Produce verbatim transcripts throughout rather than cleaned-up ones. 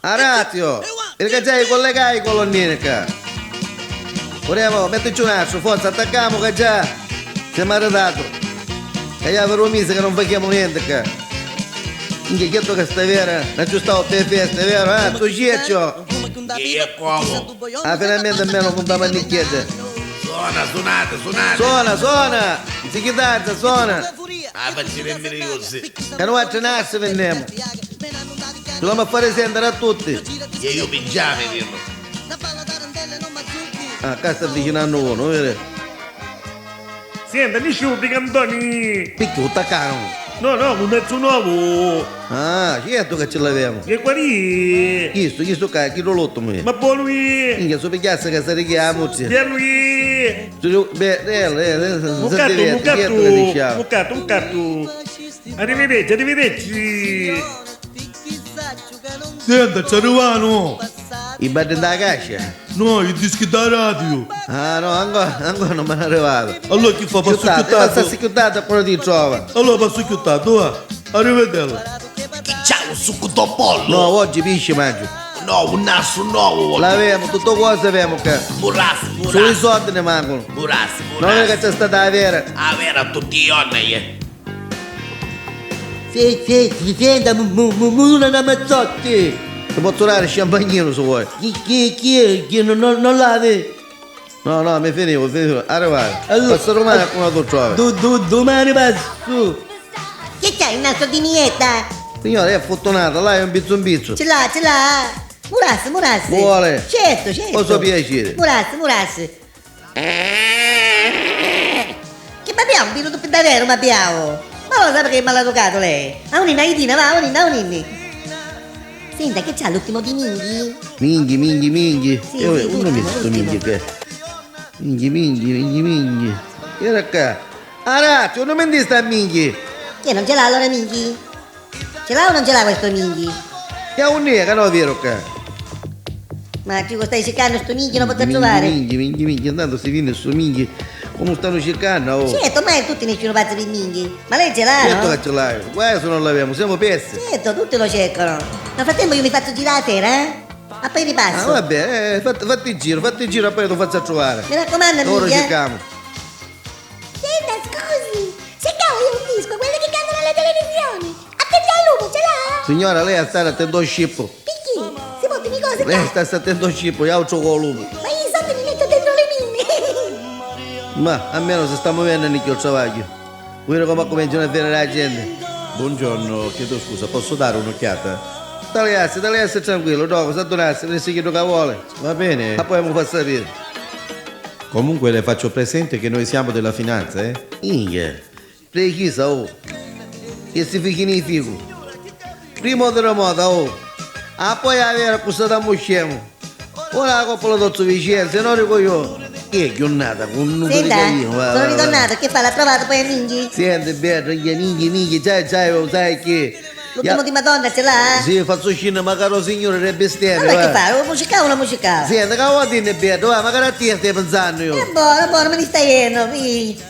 Arazio, viri ca già i collegai i colonnini ccà. Puremu, mettici un astru, forza, attaccamu ca già semu arritatu. Ca javi dui misi ca non facemu nenti ccà. Minchia, chietu ca sta vera, non ci stau pi festa, è vero, eh? Tu Ciccio? Iè, iè, comu? Ah, finalmenti almenu puntamu a nicchiedda. Sona, sunati, sunati. Sona, sona! Zichitarza, sona! Ah, facci venniri così. Ca nuatri nassi vinnemu. Ci l'omu a fari sentiri a tutti. E io pigiami, viro. Ah, ccà sta avvicinannu unu, viri? Sienta, nisci u brigantoni! Picchì u taccanu? No, no, un mezzu novu! Ah, certu ca ci l'avemu! E quali? Chistu, chistu ccà, chiddu l'ultimu è! Ma bonu è! Minchia, su pigghiassi ca s'arrichia a muzzi! Bellu è! Beh, eh, eh, eh, muccatu, muccatu, muccatu, muccatu! Arrivederci, arrivederci! Senta, ci arrivanu! I baddi nta cascia? No, i dischi da radio! Ah, no, ancora, ancora non mi hanno arrivato. Allora chi fa? Passu chiuttata? Passa chiuttata e poi ti trova. Allora passu chiuttata, va. Arrivederla. Chi c'ha un succu do pollo? No, oggi pisci mangio. No, un nasu novu. L'avemu, tutto cosa avemu ccà. Murassi, murassi. Solo i soldi ne mancano. Murassi, murassi. Non è che c'è stata la vera. La vera tutti i giorni, eh. Sì, sì, si senta, mu, mu, mu, muna na mazzotti! Ti pozzu dare sciampagnino se vuoi. Chi, chi, chi è? Chi non, non, non l'ave? No, no, mi finivo, finivo. Arrivare. Allora, passa domani a qualcun altro trovi. Du, du, domani passo. Che c'hai, il naso di mietta? Signore, è fortunata, là è un pizzo un pizzo. Ce l'ha, ce l'ha. Murassi, murassi. Vuole? Certo, certo. Con suo piacere. Murassi, murassi. Chi babbiau, un pirutu pi daveru babbiau! Ma lo sapi chi maleducatu lei! Auninni, aiutina, va, auninni, auninni! Senta, chi c'ha l'ultimu di minghi? Minghi, minghi, minghi! Sì, eh, sì, uno mi sto minghi che. Minghi, minghi, minghi, minghi! Era ccà! Arati, uno mi sta minghi! Che non ce l'ha allora minghi? Ce l'ha o non ce l'ha questo minghi? Chi è un nero, no, vero ccà? Ma tu stai cercando sto minghi, non posso trovare. Minghi, minghi, minghi, intanto si vede sto minghi, come stanno cercando, oh. Certo, ma è tutti nessuno pazzo per minghi. Ma lei ce l'ha, certo no? Che ce l'hai, guai se non l'avemo, siamo persi. Certo, tutti lo cercano. Nel frattempo io mi faccio girare la sera, eh? E poi ripasso. Ah, va bene, eh, fatti, fatti il giro, fatti il giro e poi ti faccio trovare. Mi raccomando, ora minghi, eh. Cerchiamo. Senta, scusi, se cavo io un disco, quello che cantano alla televisione? Attenti al lupo, ce l'ha? Signora, lei ha stare attento al scippo. Perché? Si portano i cosi qua? Lei sta attento al scippo, io altro con lupo. Ma io sotto mi metto dentro le mine. Ma almeno si sta muovendo anche il travaglio. Vedi come cominciano a vedere la gente. Buongiorno, chiedo scusa, posso dare un'occhiata? Taliassi, taliassi tranquillo, dopo s'addunassi, vedi se chiedo che vuole. Va bene. Ma poi mi fa sapere. Comunque le faccio presente che noi siamo della finanza, eh? Minchia, precisa, oh! Che si fici ni ficu! Prima o terremota, oh! Ah, poi a vera cu sta tammu scemu! Ora la coppola tozzu Vicenza, e non dico io! Che è giornata, con un... Senta, sono ritornato, che fa? L'ha trovato poi a Minghi? Senti, Beatrice, Minghi, Minghi, già, già, lo sai che... L'ultimo di Madonna ce l'ha? Sì, faccio scendere magari lo signore re bestemmia. Allora che fa? Lo musicava o non musicava? Senti, che vuoi dire, Beatrice? Va, magari a te stai pensando io. È buono, è buono, me ne stai iendo, sì.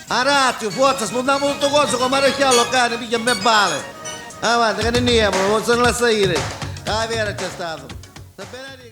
Arazio, forza, spuntamu tutto coso come maresciallo cane, piglia me bale. Avanti, che ne andiamo, non se ne lascia ire. Ah, vera c'è stato. Sta bene?